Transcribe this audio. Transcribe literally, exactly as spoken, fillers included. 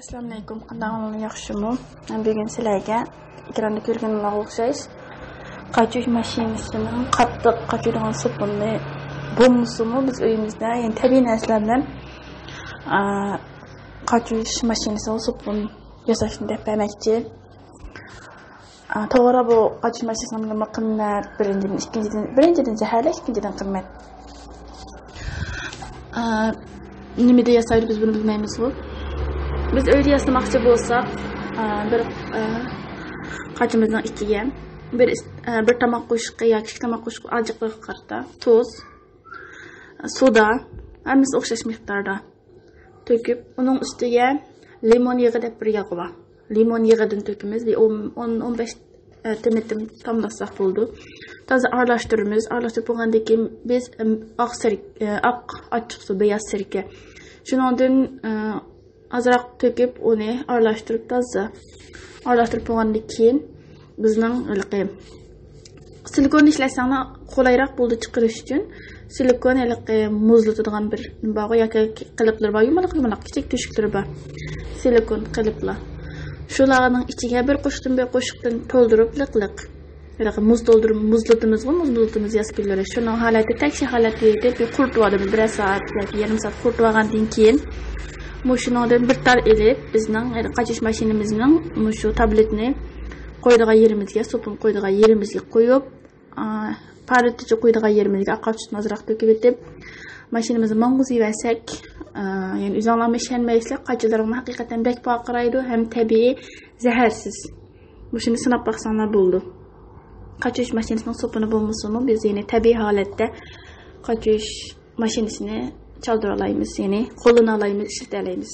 ئەسسالامۇئەلەيكۇم، قانداق ئەھۋالىڭلار، ياخشىمۇ؟ مەن بۈگۈن سىلەرگە ئېكراندا كۆرگىنىڭلارغا ئوخشاش قاچۇش ماشىنىسىنىڭ قاتتىق قاچۇيدىغان سوپۇنى بولمىسىمۇ، بىز ئۆيىمىزدە، يەنى تەبىئىي نەرسىلەر بىلەن، ئا، قاچۇش ماشىنىسىغا سوپۇن ياساشنى دەپ بەرمەكچى. ئا، توغرا، بۇ قاچۇش ماشىنىسىنىڭ بىلىمۇ قىممەت، بىرىنچىدىن، ئىككىنچىدىن، بىرىنچىدىن زەھەرلىك، ئىككىنچىدىن قىممەت. ئا، نېمىدە ياسايدۇ، بىز بۇنى بىلمەيمىزغۇ. بىز ئۆيدە ياسىماقچى بولساق، ئا، بىر، ئا، قاچىمىزنىڭ ئىچىگە بىر ئىس-، ئا، بىر تاماق قوشۇقى ياكى ئىككى تاماق قوشۇقى ئاجىقلىقىغا قارىتا تۇز، سودا، ھەممىسى ئوخشاش مىقداردا تۆكۈپ، ئۇنىڭ ئۈستىگە لىمون يېغى دەپ بىر ياغ بار. لىمون يېغىدىن تۆكىمىز. بىر ئون، ئون، ئون بەش، ئە، تېمىتىم تاملاتساق بولىدۇ. تازا ئارىلاشتۇرىمىز. ئارىلاشتۇرۇپ بولغاندىن كېيىن بىز، ئەم، ئاق سىرك-، ئە، ئاق ئاچچىقسۇ، بىياز سىركە. شۇنىڭدىن، ئە، ئازراق تۆكۈپ، ئۇنى ئارىلاشتۇرۇپ تازا ئارىلاشتۇرۇپ بولغاندىن كېيىن، بىزنىڭ ھېلىقى سىلىكون ئىشلەتسەڭلار قولايراق بولىدۇ چىقىرىش ئۈچۈن. سىلىكون ھېلىقى مۇزلىتىدىغان بىر نېمە بارغۇ، ياكى قېلىپلىرى بار، يۇمىلاق، يۇمىلاق، كىچىك تۆشۈكلىرى بار. سىلىكون قېلىپلار. شۇلارنىڭ ئىچىگە بىر قوشۇقتىن بىر قوشۇقتىن تولدۇرۇپ لىق لىق. ھېلىقى مۇز تولدۇرۇپ، مۇزلىتىمىزغۇ، مۇز مۇزلىتىمىز ياز كۈنلىرى. شۇنىڭ ھالەتتە تەكشى ھالەتتە يېتىپ، بىر قۇرۇتۇۋالىمىز، بىرەر سائەت ياكى يېرىم سائەت قۇرۇتۇۋالغاندىن كېيىن، مۇشۇنىڭدىن بىر تال ئېلىپ، بىزنىڭ، ھېلىقى قاچۇش ماشىنىمىزنىڭ مۇشۇ تابلېتنى قويىدىغان يېرىمىزگە، سوپۇن قويىدىغان يېرىمىزگە قويۇپ، ئا، پارىتىچە قويىدىغان يېرىمىزگە ئاق ئاچچىقنى ئازراق تۆكۈۋېتىپ، ماشىنىمىزنى ماڭغۇزۇۋەرسەك، ئا، يەنى ئۆزۈڭلارمۇ ئىشەنمەيسىلەر، قاچىلىرىڭلار ھەقىقەتەن بەك پارقىرايدۇ ھەم تەبىئىي، زەھەرسىز. مۇشۇنى سىناپ باقساڭلار بولىدۇ. قاچۇش ماشىنىسىنىڭ سوپۇنى بولمىسىمۇ، بىز يەنى تەبىئىي ھالەتتە قاچۇش ماشىنىسىنى چالدۇرالايمىز، يەنى قوللىنالايمىز، ئىشلىتەلەيمىز.